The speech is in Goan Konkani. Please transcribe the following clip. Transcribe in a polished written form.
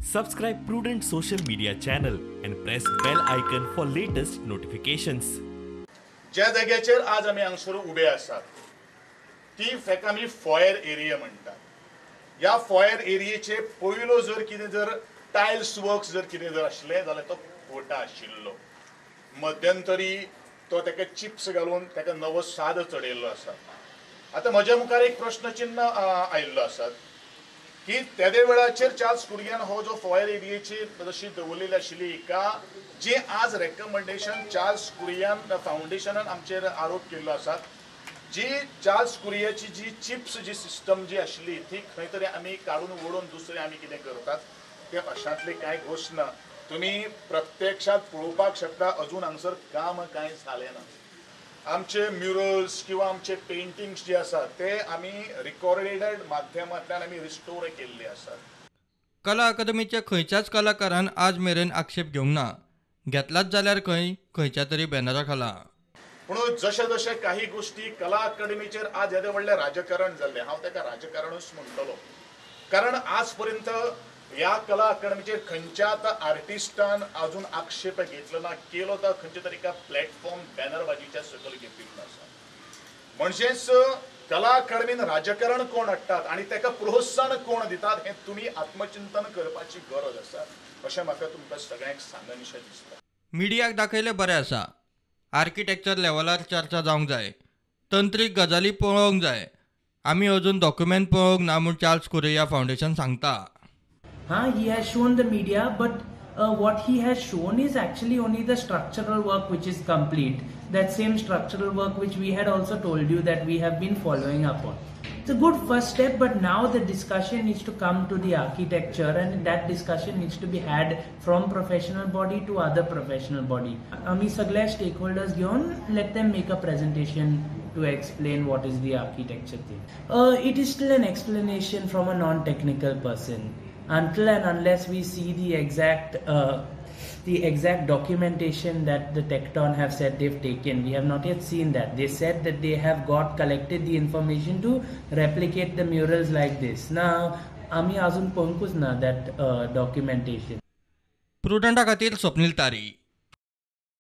Subscribe Prudent social media channel and press bell icon for latest notifications. ज्या जाग्याचेर आज आमी हांगसर उबे आसात ती फेक आमी फॉयर एरिया म्हणटात. ह्या फॉयर एरियेचे पयलो जर कितें जर टायल्स वर्क्स जर कितें जर आशिल्लें जाल्यार तो कोटा आशिल्लो. मध्यंतरी तो ताका चिप्स घालून ताका नवो साद चडयल्लो आसा. आतां म्हज्या मुखार एक प्रश्नचिन्ह आयिल्लो आसा की तेदे वेळाचेर चार्ल्स कुरियन हो जो फॉयर एरियेची जशी दवरलेली आशिल्ली हिका जी आज रेकमेंडेशन चार्ल्स कुरियन फावंडेशनान आमचेर आरोप केल्लो आसा, जी चार्ल्स कुरियाची जी चिप्स जी सिस्टम जी आशिल्ली ती खंय तरी आमी काडून वडोवन दुसरें आमी कितें करतात ते अशांतली कांय गोश्ट ना. तुमी प्रत्यक्षात पळोवपाक शकता अजून हांगसर काम कांय जालें ना. आमचे म्युरल्स किंवा आमचे पेंटिंग्स जे आसात ते आमी रिकॉर्डेड माध्यमांतल्यान आमी रिस्टोर केल्ले आसात. कला अकादमीच्या खंयच्याच कलाकारान आज मेरेन आक्षेप घेवंक ना, घेतलाच जाल्यार खंय खंयच्या तरी बॅनरा खाला. म्हणून जशे जशे काही गोष्टी कला अकादमीचेर आज येदें व्हडलें राजकारण जाल्लें, हांव ताका राजकारणूच म्हणटलो, कारण आज पर्यंत ह्या कला अकादमीचेर खंयच्याच आर्टिस्टान अजून आक्षेप घेतलो ना, केलो तर खंयच्या तरी एका प्लॅटफॉर्म बॅनरबाजीच्या सकयल घेतिल्लो आसा. म्हणजेच कला अकादमीन राजकारण कोण हाडटात आनी ताका प्रोत्साहन कोण दितात हें तुमी आत्मचिंतन करपाची गरज आसा अशें म्हाका तुमकां सगळ्यांक सांगनशें दिसता. मिडियाक दाखयलें बरें आसा, आर्किटेक्चर लेवलार चर्चा जावंक जाय, तंत्रीक गजाली पळोवंक जाय. आमी अजून डॉक्युमेंट पळोवंक ना म्हूण चार्ल्स कुरिया फावंडेशन सांगता. He has shown the media, but what he has shown is actually only the structural work which is complete. That same structural work which we had also told you that we have been following up on. It's a good first step, but now the discussion needs to come to the architecture, and that discussion needs to be had from professional body to other professional body. Ami sagle stakeholders घेवन let them make a presentation to explain what is the architecture thing. It is still an explanation from a non-technical person. Until and unless we see the exact documentation that the Tecton have said they've taken, we have not yet seen that. They said that they have got collected the information to replicate the murals like this. Now, ami azun ponkus na that documentation. Prudenta खातीर स्वप्नील तारी.